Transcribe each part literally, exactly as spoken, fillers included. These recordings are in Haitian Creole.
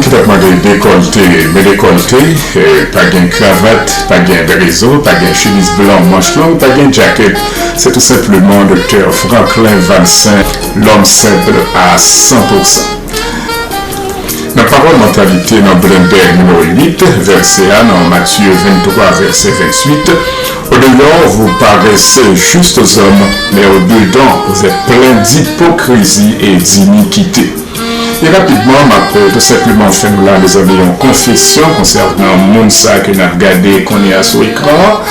Ou t ap mande dekòlte, men dekòlte, eh, pa gen kravat, pa gen drezo, pa gen chemiz blan manch long, pa gen djakèt. Se tou senpleman Doktè Franklin Valcin, lòm senp a san pou san. Nan Pawòl Mantalite, nan blennde nimewo uit, vèsè a nan Matye venntwa, vèsè venntuit, Au dehors, vous paraissez justes hommes, mais au dedans, vous êtes pleins d'hypocrisie et d'iniquité. E rapidman, m ap, euh, tou senpleman fè nou la, mezanmi, yon konfesyon konsènan moun sa ke n ap gade kounye a sou ekran an.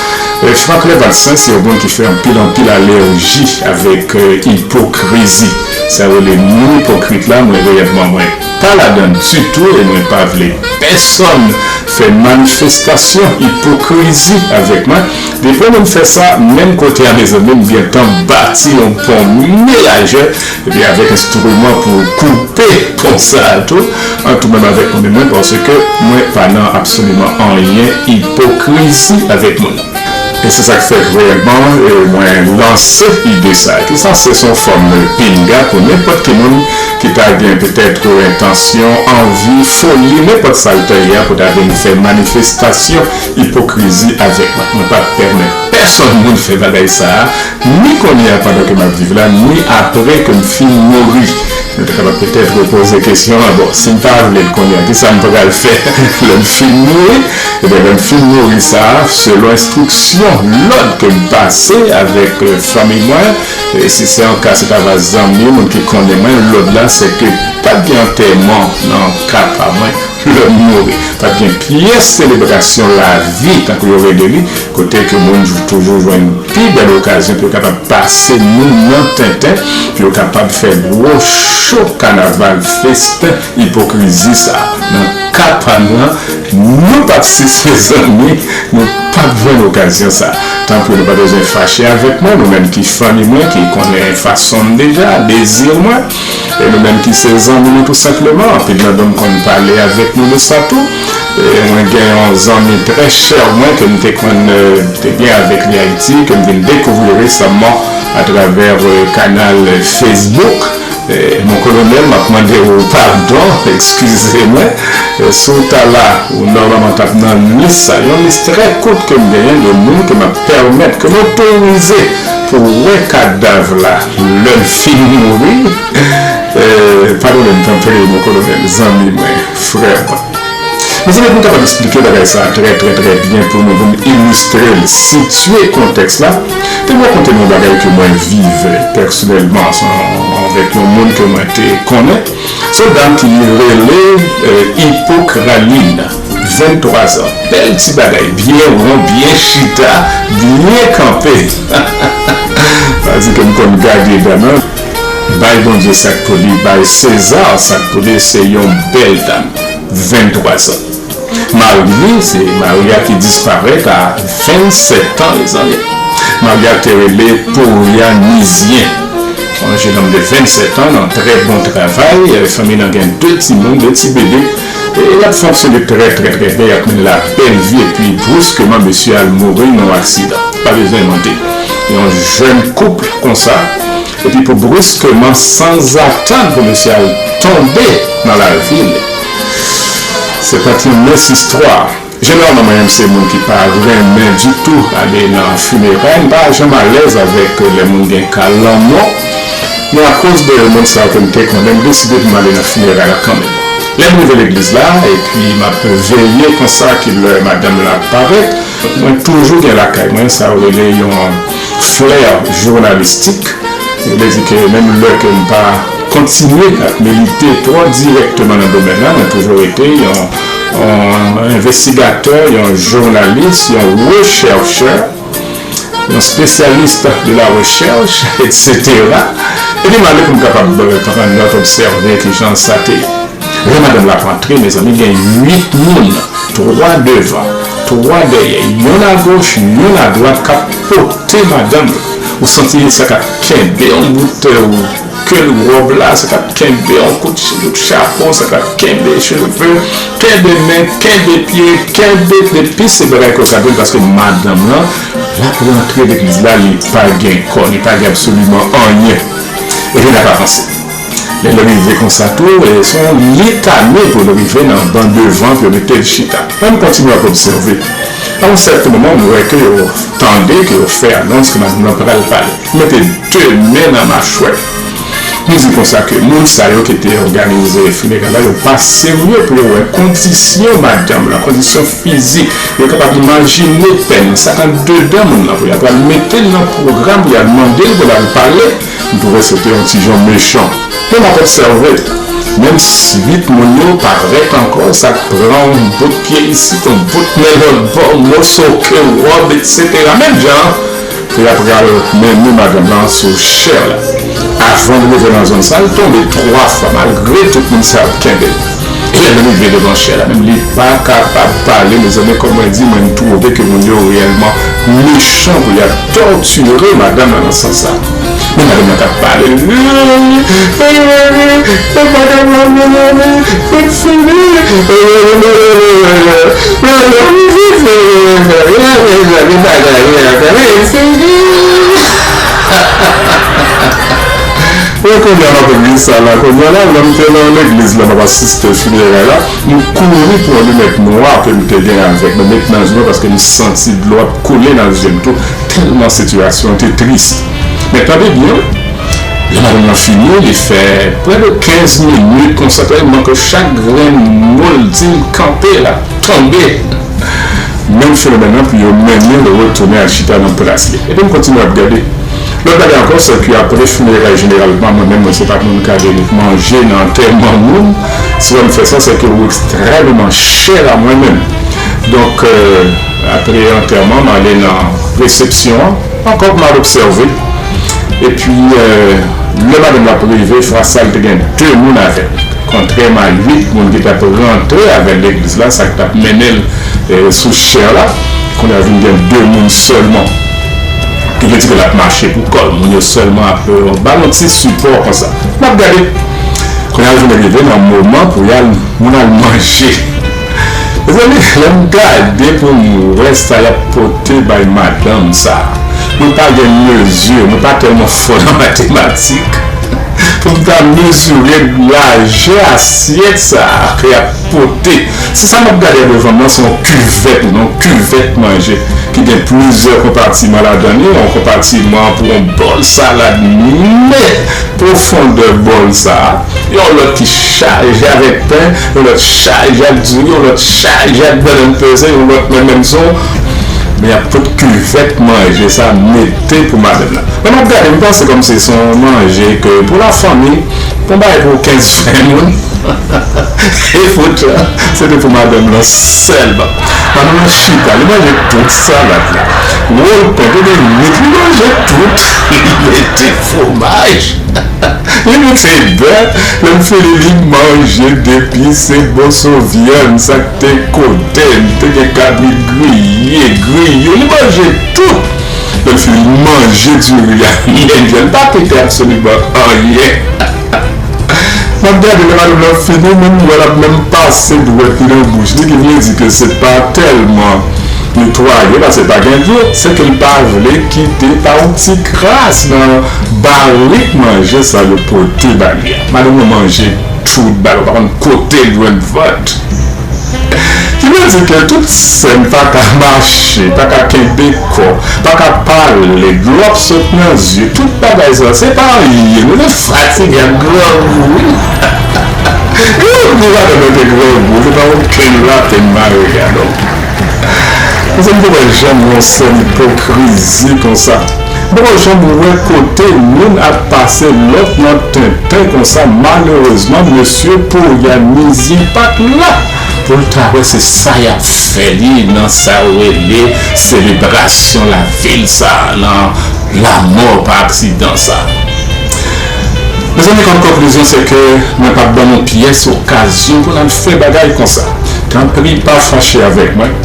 Euh, Franklin Valcin se yon moun ki fè anpil, anpil alèji avèk, euh, ipokrizi. Sa yo rele moun ipokrit la, mwen reyèlman, mwen pa ladan ditou e mwen pa vle pèsonn fè manifestasyon ipokrizi avèk mwen. Depi yon moun fè sa, menm kote a, mezanmi, m gentan bati yon pon melaje, epi avèk enstriman pou koupe pon sa a tou, an tou menm avèk mwen menm mwen, paske mwen pa nan absoliman anyen ipokrizi avèk moun. E se sa k fè k reyèlman, e, mwen lanse ide sa a. Kisa se? Se yon fòm pinga pou nenpòt ki moun ki ta gen petèt entansyon, anvi, foli, nenpòt sa l ta ye a pou ta vin fè manifestasyon ipokrizi avèk mwen. Mwen p ap pèmèt pèsonn moun fè bagay sa a, ni kounye a pandan ke m ap viv la, ni apre ke m fin mouri. Nou ta kapab petèt repoze kesyon an, bon, si m pa vle l kounye a, kisa m pral fè lè m fin mouri? Ebyen, lè m fin mouri sa a, selon enstriksyon, lòd ke m pase avèk, euh, fanmi mwen, e si se yon ka, se ta va zanmi, moun ki konnen mwen, lòd la, se ke pa t gen antèman nan ka pa mwen, lè m mouri. Pa t gen pyès selebrasyon lavi, tankou yo rele li, kote ke moun jou- toujou jwenn pi bèl okazyon pou yo kapab pase moun nan tenten, pou yo kapab fè gwo cho kanaval, festen ipokrizi sa a. Nan ka pa m nan, nou p ap sis, mezanmi, nou p ap jwenn okazyon sa a. Tanpri, nou pa bezwen fache avèk mwen, nou menm ki fanmi mwen, ki konnen fason m deja, dezi mwen, e nou menm ki se zanmi nou tou senpleman, anpil nan nou konn pale avèk nou de sa tou. E mwen gen yon zanmi trè chè mwen ke m te konn, euh, te gen avèk li Ayiti, ke m vin dekouvri resaman atravè, euh, kanal Facebook. Eh, mon kolonèl, m ap mande w padon, eskize mwen. Eh, si w ta la, ou nòmalman t ap nan lis sa, yon lis trè kout ke m genyen de moun ke m ap pèmèt, ke m otorize pou wè kadav la lè l fin mouri. Eh, padone m, tanpri, mon kolonèl, zanmi mwen, frè mwen. Mezanmi, pou m kapab esplike bagay sa a trè, trè, trè byen, pou nou, pou m ilistre l, sitiye kontèks la, te rakonte nou bagay ke mwen viv pèsonèlman, ansanm avèk yon moun ke mwen te konnen. Se yon dam ki rele, eh, Ipokralin, venntwa zan. Bèl ti bagay, byen won, byen chita, byen kanpe. Pa di ke m konn gade dam nan. Bay Bondye sa k pou li, bay Seza sa k pou li, se yon bèl dam. Venntwa zan. Mari li, se Maria ki disparèt a vennsèt an, mezanmi. Maria te rele Poyanizyen. Yon jenòm de vennsèt an, nan trè bon travay, eh, fanmi nan gen de timoun, de ti bebe. E y ap fonksyone trè, trè, trè byen, y ap mennen la bèl vi, epi briskman, mesye al mouri nan yon aksidan. Pa bezwen mande. Yon jèn koup konsa, epi pou briskman, sanzatann, pou mesye al tonbe nan lavi li. Se pa ti yon mens istwa. Jeneralman, mwen menm, se moun ki pa renmen ditou ale nan fineray. M pa janm alèz avèk lè moun gen ka lanmò. Men akoz de moun sa yo ke m te konnen, m deside pou m ale nan fineray la kanmenm. Lè m rive legliz la, epi m ap veye konsa ki lè madanm la ap parèt, mwen toujou gen lakay mwen sa yo rele yon flè jounalistik. Sa vle di ke menm lè ke m pa kontinye ap milite twò dirèkteman nan domèn la, mwen toujou rete yon, yon envestigatè, yon jounalis, yon rechèchè, yon spesyalis de la recherche, et cetera. Epi m ale pou m kapab, euh, pran nòt, obsève kijan sa te ye. Lè madanm la ap antre, mezanmi, gen uit moun, twa devan, twa dèyè, yonn agoch, yonn adwat, k ap pote madanm la. Ou santi sa k ap kenbe yon bout, euh, ke wòb la, sa k ap kenbe yon kout, kout chapo, sa k ap kenbe cheve, kenbe men, kenbe pye, kenbe, depi se bagay konsa, paske madanm lan, l ap rantre legliz la, li pa gen kò, li pa gen absoliman anyen. Epi n ap avanse. Lè l rive konsa tou, e se yon litani pou l rive nan ban devan pou yo mete l chita. Ann kontinye ap obsève. A yon sèten moman, m wè ke yo tande ke yo fè anons ke madanm nan pral pale. M mete de men nan machwè. M di konsa ke moun sa yo ki te òganize fineray la, yo pa serye pou yo wè kondisyon madanm nan, kondisyon fizik. Yo kapab imajine pèn sa k anndedan moun nan pou y al pral mete l nan pwogram pou y al mande l pou l al pale. M twouve se te yon ti jan mechan. Men m ap obsève. Menm si uit moun yo parèt ankò, sa k pran yon bout pye isit, yon bout men lòt bò, moso ke wòb, etsetera. Menm jan an, pou y ap pral mennen madanm nan sou chè la. Avan l rive nan zòn sa, l tonbe twa fwa, malgre tout moun sa ap kenbe l. E lè l rive devan chè la, menm li pa kapab pale, mezanmi, kòm mwen di, mwen m twouve ke moun yo reyèlman mechan pou y ap tòtire madanm nan nan sans sa. Men madanm nan k ap pale. Madanm nan, mezanmi, fini. Mwen konnen m ap ri sa la, kounye a la, lè m te nan legliz la, m ap asiste fineray la, m kouri pran linèt nwa ke m te gen avèk mwen, m met nan je m paske m santi dlo ap koule nan je m tou, tèlman sitiyasyon an te tris. Men tande byen, lè madanm nan fini, li fè prè de kenz minit konsa, tèlman ke chak grenn mo l di m kanpe la, tonbe. Menm fenomèn nan pou yo mennen l retounen al chita nan plas li. Epi m kontinye ap gade. Lòt bagay ankò, se ke apre fineray, jeneralman, mwen menm, mwen se pa moun k ale manje nan antèman moun. Si w wè m fè sa, se ke ou ekstrèmeman chè a mwen menm. Donk, euh, apre antèman, m ale nan resepsyon an, ankò pou m al obsève. Epi, euh, lè madanm la rive, fwa sa l te gen de moun avè l. Kontrèman a uit moun ki t ap rantre avè l legliz la, sa k t ap mennen l, eh, sou chè la, kounye a vin gen de moun sèlman. Ki vle di ke l ap mache pou kò l. Moun yo sèlman ap, eh, ba l yon ti sipò konsa. M ap gade. Kounye a l vin rive nan moman pou y al, moun al manje. Mezanmi, lè m gade pou m wè sa y ap pote bay madanm sa, mwen pa gen mezi, mwen pa tèlman fò nan matematik pou m ta mezire lajè asyèt sa ke y ap pote. Se sa m ap gade devan m nan, se yon kivèt, yon kivèt manje ki gen plizyè konpatiman ladan li, yon konpatiman pou yon bòl salad, men pwofondè bòl sa a, yon lòt ki chaje avèk pen, yon lòt chaje ak diri, yon lòt chaje ak bannann peze, yon lòt menm menm jan. Men y ap pot kivèt manje sa a mete pou madanm nan. Lè m ap gade, m panse kòmsi se yon manje ke pou lafanmi, pou yon bagay pou kenz ven moun. E poutan, se te pou madanm nan sèlman. Madanm nan chita, li manje tout salad la. Wòl pen, te gen mit, li manje tout. Li mete fwomaj. Li mete bè. Lè l fini, li manje depi se moso vyann, sa k te kote l, te gen kabrit griye, griyo. Li manje tout. Lè l fini, li manje diri a. Li pa kite absoliman anyen. M ap gade lè madanm nan fini, menm m wè l ap menm pase dwèt li nan bouch li, ki vle di ke se pa tèlman netwaye, paske pa gen dlo, se ke l pa vle kite pa yon ti kras nan barik manje sa yo pote ba li a. Madanm nan manje tout bagay, ou pa konn kote l jwenn vant. Ki vle di ke tout sèn pa ka mache, pa ka kenbe kò, pa ka pale, dlo ap sot nan zye, tout bagay sa, se pa anyen, nou te fatige ak grangou, wi. Grangou, madanm nan te grangou, se pa okenn lapenn mare a, non. Mezanmi, m pa wè janm yon sèn ipokrizi konsa. M poko janm wè kote moun ap pase lòt nan tenten konsa, malerezman, mesye Poyanizye pa t la pou l ta wè se sa y ap fè li nan sa yo rele selebrasyon lavil sa, nan lanmò pa aksidan sa. Mezanmi, kòm konklizyon, se ke mwen p ap ban nou pyès okazyon pou n al fè bagay konsa. Tanpri, pa fache avèk mwen.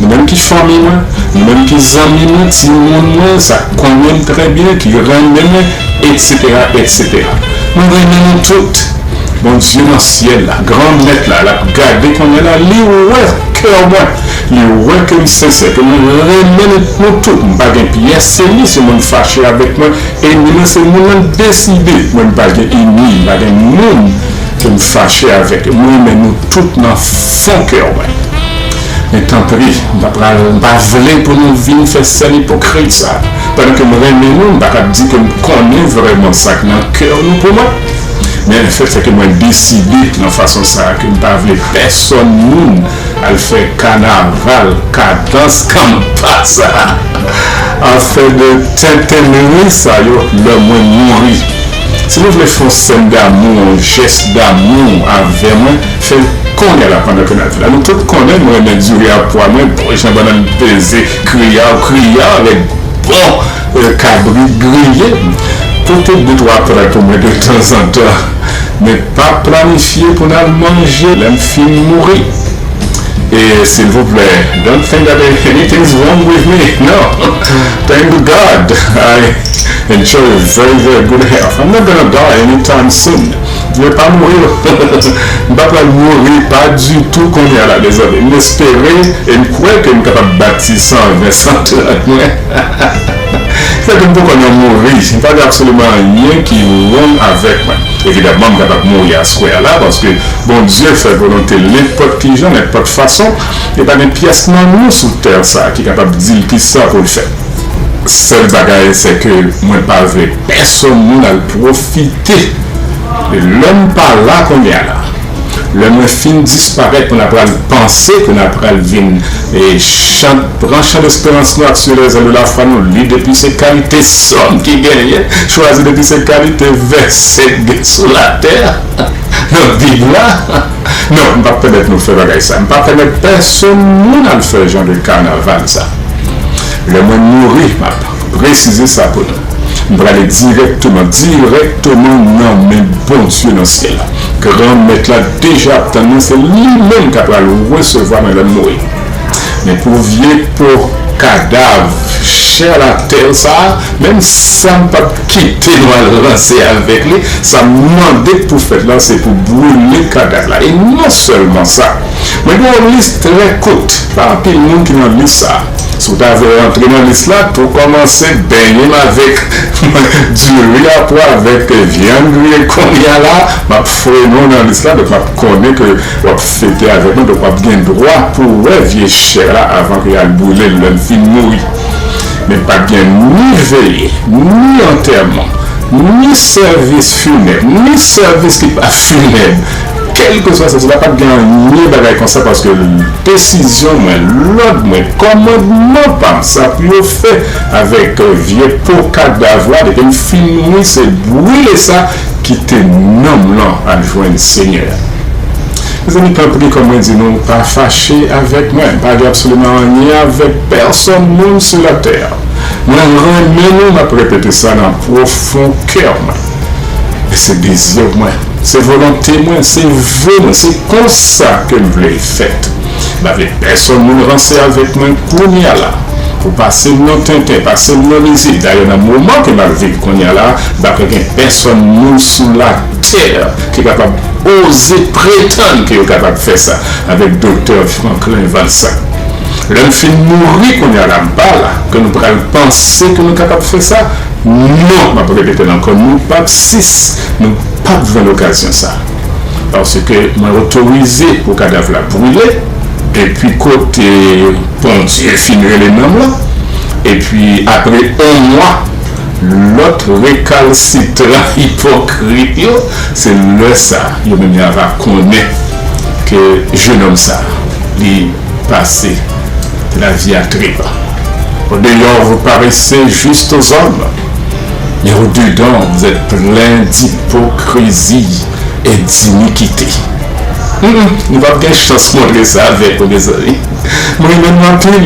Nou menm ki fanmi mwen, nou menm ki zanmi mwen, timoun mwen, sa k konnen m trè byen, ki renmen mwen, etsetera, etsetera. Mwen renmen nou tout. Bondye nan syèl la, Granmèt la, l ap gade kounye a la, li wè kè mwen, Li wè ke m sensè, ke mwen renmen nou tout. M pa gen pyès enmi, si moun fache avèk mwen, enmi mwen se moun nan deside. Mwen m pa gen enmi, m pa gen moun ke m fache avèk. Mwen renmen nou tout nan fon kè mwen. Men tanpri, m pa pral, m pa vle pou nou vin fè sèn ipokrit sa. Pandan ke m renmen nou, m pa kab di ke m konnen vrèman sa k nan kè nou pou mwen. Men lefètke mwen deside nan fason sa a ke m pa vle pèsonn moun al fè kanaval, kadans, kanmpa sa a, afè de tenten lri sa yo lè mwen mouri. Si nou vle fè yon sèn damou, yon jès damou avè mwen, fè l kounye a la pandan ke n ap viv la. Nou tout konnen mwen renmen diri a pwa mwen, bon jan bannann peze, kriya, kriya avèk bon kabrit griye. Pote de twa plat pou mwen de tanzantan. Men pa planifye pou n al manje lè m fin mouri. E silvouplè, don't think that anything is wrong with me. No. Thank God I enjoy very, very good health. I'm not gonna die anytime soon. Mwen pa mouri. M pa pral mouri pa ditou kounye a la, mezanmi. M espere e m kwè ke m kapab bat ti san ven, san trant mwen. Fè ke m poko nan mouri. M pa gen absoliman anyen ki wrong avèk mwen. Evidamman, m kapab mouri aswè a la, paske Bondye fè volonte l nenpòt ki jan, nenpòt fason, e pa gen pyès nan nou sou tè sa a ki kapab di l kisa pou l fè. Sèl bagay, se ke mwen pa vle pèsonn moun al pwofite de lè m pa la kounye a la. Lè mwen fin disparèt, pou n ap pral panse ke n ap pral vin e chan, pran chan desperans nou ak Sur les ailes de la foi nou, li depi se kalite sòm ki genyen, chwazi depi se kalite vèsè k gen sou latè a, nan Bib la. Non, m p ap pèmèt nou fè bagay sa. M p ap pèmèt pèsonn moun al fè jan de kanaval sa. Lè mwen mouri, m ap presize sa pou nou. M prale dirèkteman, dirèkteman nan men Bondye nan syèl la. Granmèt la deja ap tann mwen, se li menm k ap pral resevwa mwen lè m mouri. Men pou vye po kadav, chè latè sa a, menm sa m p ap kite nou al ranse avèk li, sa m mande k pou fèt la, se pou brile kadav la. E non sèlman sa, mwen gen yon lis trè kout, pa anpil moun ki nan lis sa a. Si w ta vle rantre nan lis la, tou kòmanse benyen m avèk diri a pwa avèk vyann griye kounye a la, m ap frennen w nan lis la, donk m ap konnen ke w ap fete avèk mwen, donk w ap gen dwa pou w wè vye chè la avan ke y al brile l lè m fin mouri. Men p ap gen ni veye, ni antèman, ni sèvis finèb, ni sèvis ki pa finèb. Kèlkeswa sa, sa p ap gen anyen bagay konsa, paske desizyon mwen, lòd mwen, kòmandman pa m, sa pou yo fè avèk vye po kadav la, depi m fin mouri, se brile sa, kite nanm lan al jwenn Senyè a. Mezanmi, tanpri, kòm mwen di nou, pa fache avèk mwen. Pa gen absoliman anyen avèk pèsonn moun sou latè. Mwen renmen nou, m ap repete sa nan pwofon kè mwen. E se dezi mwen, se volonte mwen, se ve mwen, se konsa ke m vle l fèt. M pa vle pèsonn moun ranse avèk mwen kounye a la. Pou pase m nan tenten, pase m nan mizè. Dayè, nan moman ke m ap viv kounye a la, m pa kwè gen pèsonn moun sou latè ki kapab oze pretann ke yo kapab fè sa avèk Doktè Franklin Valsac. Lè m fin mouri kounye a la, m pa la, ke nou pral panse ke nou kapab fè sa. Non, m ap repete l ankò, nou p ap sis, nou p ap jwenn okazyon sa. Paske mwen otorize pou kadav la brile depi kote Bondye fin rele nanm lan. Epi apre yon mwa, lòt rekalsitran ipokrit yo, se lè sa yo menm y ava konnen ke jenòm sa, li pase de la vie à trépas. Au dehors, vous paraissez juste aux hommes, mais au dedans, vous êtes plein d'hypocrisie et d'iniquité. Mm, mm, nou p ap gen chans montre sa avèk ou, mezanmi. Mwen renmen nou anpil.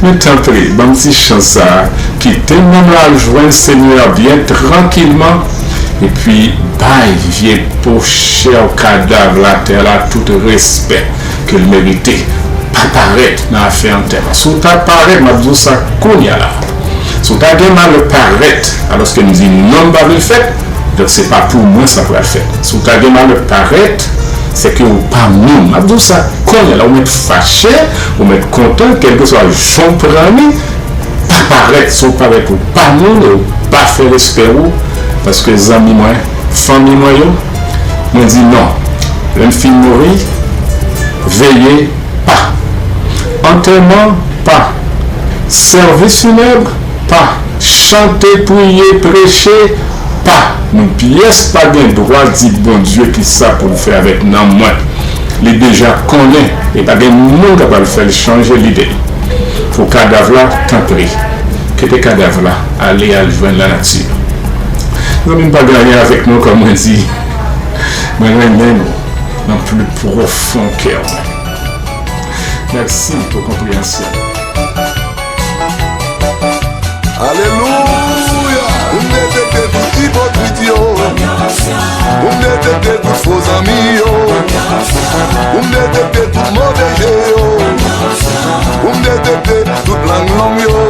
Men tanpri, ban m ti chans sa a. Kite nanm lan al jwenn Senyè a byen trankilman. Epi, bay vye po chè kadav latè la tout respè ke l merite. Pa parèt nan afè antèman. Si w ta parèt, m ap di w sa kounye a la. Si w ta gen malè parèt, alòske m di non, m pa vle l fèt, donk se pa pou mwen sa pral fèt. Si w ta gen malè parèt, Se ke ou pa moun. M ap di w sa kounye a la, ou mèt fache, ou mèt kontan, kèlkeswa jan w pran li, pa parèt, si w parèt ou pa moun e ou pa fè respè ou, paske zanmi mwen, fanmi mwen yo, mwen di non. Lè m fin mouri, veye pa. Antèman pa. Sèvis finèb pa. Chante, priye, preche pa. Nou pyès pa gen dwa di Bondye kisa pou l fè avèk nanm mwen. Li deja konnen e pa gen moun k ap al fè l chanje lide l. Pou kadav la, tanpri, kite kadav la ale al jwenn lanati. Zanmi m pa gen anyen avèk nou, kòm mwen di, mwen renmen nou nan pli pwofon kè mwen. Mèsi pou konpreyansyon. Alelouya! Pou m detete tout ipokrit yo. Pou m detete tout fo zanmi yo. Pou m detete tout move je yo. Pou m detete tout lang long yo.